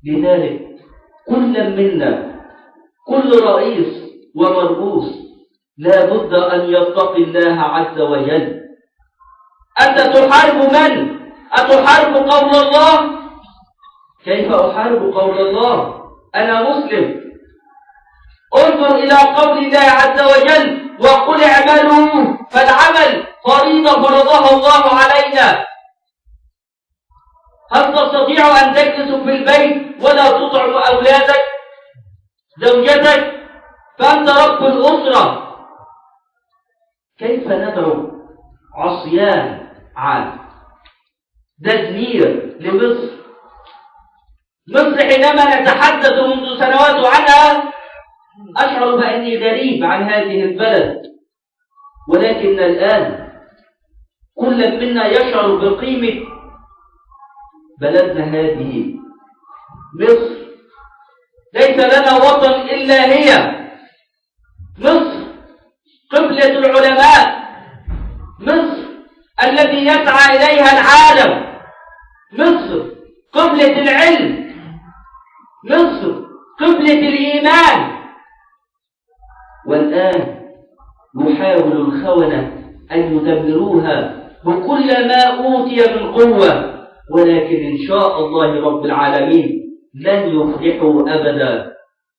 لذلك كل منا، كل رئيس ومرؤوس، لا بد أن يتقي الله عز وجل. أنت تحارب من؟ أتحارب قول الله؟ كيف أحارب قول الله؟ أنا مسلم. انظر إلى قول الله عز وجل: وقل اعملوا، فالعمل فريضة فرضها الله علينا. هل تستطيع أن تجلس في البيت ولا تطعم أولادك، زوجتك؟ فأنت رب الأسرة. كيف ندعو عصيان عام، تدمير لمصر؟ مصر حينما نتحدث منذ سنوات عنها أشعر بأني غريب عن هذه البلد، ولكن الآن كل منا يشعر بقيمة بلدنا هذه مصر. ليس لنا وطن إلا هي مصر، قبلة العلماء، مصر الذي يسعى إليها العالم، مصر قبلة العلم، مصر قبلة الإيمان. والآن يحاول الخونة أن يدمروها بكل ما أوتي من قوة، ولكن إن شاء الله رب العالمين لن يفلحوا أبدا.